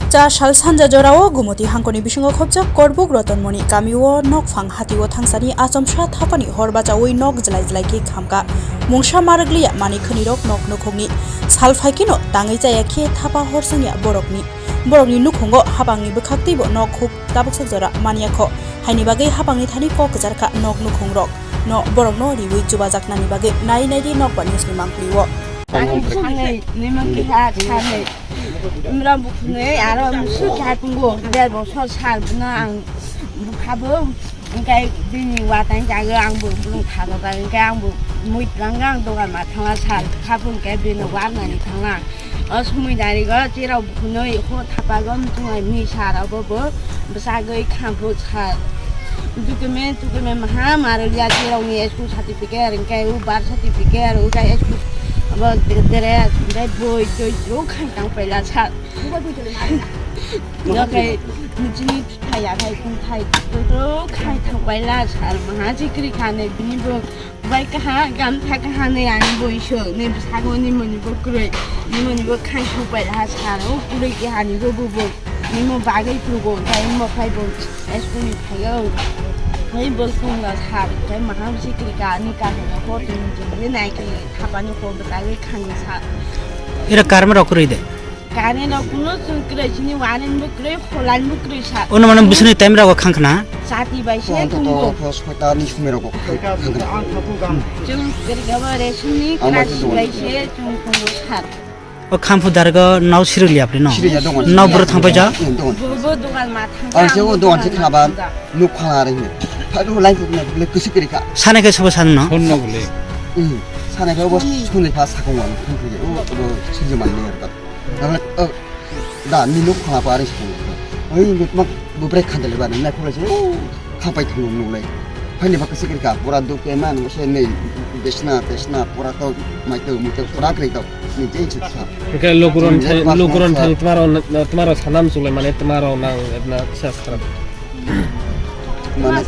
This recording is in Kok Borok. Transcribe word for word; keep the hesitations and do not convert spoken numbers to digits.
Cha sal sanja jorao Gumoti hangkoni bisingo khopjak Korbuk Rotonmoni kamio nokphang hatio thangsani achomsa thapani hor bachaui nok jlai jlai khe khamkha. Mungsa marwkliya manwi khwnirok nok nukhungni. Sal phaikheno tangwi chaya khe thapa hor songya borokni. Borokni nukhungo hapangni bwkhaktwibo nok khuk tabuksa jora manyakho. Haini bagwi hapangni thani kok kwcharkha nok nukhungrok. No borokno riwi chubajaknani bagwi nai naidi nokbar newsni mangpli-o. Ang sanai, nimang kiha sanai. Imra bukhunui aro musu kha tungo. Der bosor sal bwno ang bukhabo. Engkai bini watang jago ang bo bulung khabo ba. Engkai ang bo mui twlangga ang dogan ma thangla sal. Khabung kai bini warnani thangla. O sumui dari go cherao bukhunui ho thapago muchungai mi sar abo bo bwsagwi khampu sar. Document, document maha marwkya cherao ni school certificate, engkai u birth certificate, u kai school abo dere, engkai boi, toi, ro khai tang paila sar. Yo kai nijini thai ya kai kun thai, toi, ro khai tang paila sar, maha chikri khane bini bo. Bai kaha, gamtha kaha ni ani boi so, ni bwsago ni moni bo kwrwi, ni moni bo khai thok bai ha sar, o kwrwi kaha ni bo bo bo, ni mo bagwi phugo, tai mo phai bo, school ni phaio, tai bo sung la sar, tai maha sikri ka ni ka no ko tin tin ni nai ki thapa ni ko bwsagwi khani sar. Ira karma rok kwrwi de. Kani no kuno chwng kwrwi chini wanin bo kwrwi, holan bo kwrwi sa. Ono mano bisini time rogo khang khna. Sati bai se tungo. Soita ni sumero go khang khna. Chwng kwrwi gaba resini klasi bai se chwng tungo sat. O khamphu dargo nau sirili apri no. Sirili ya dongan. Nau bro thang paja. Bo bo dogan ma thang. Ang se o dogan se khna ba nuk khala re. Phadu lai ko na le kusi kwrwi kha. Sane ke sobo san no. Hon no bole. Sane ke bo suni pha sakong wa khang khna. O bo sirili man ne. Nang, oh, da, ni nuk khna pa ring sung. Oi, nuk mak, bu brek khan dele ba, nai khule se, oh, khapai thang nuk lai. Phai ni bak se ka, pura duk ke man, se nei, besna, tesna, pura to, mai to, mai to, pura kri to, ni je chit sa. Ke lokuron thai, lokuron thai, tmaro, tmaro sanam sule, mane tmaro nang, na, sa sa. Mane,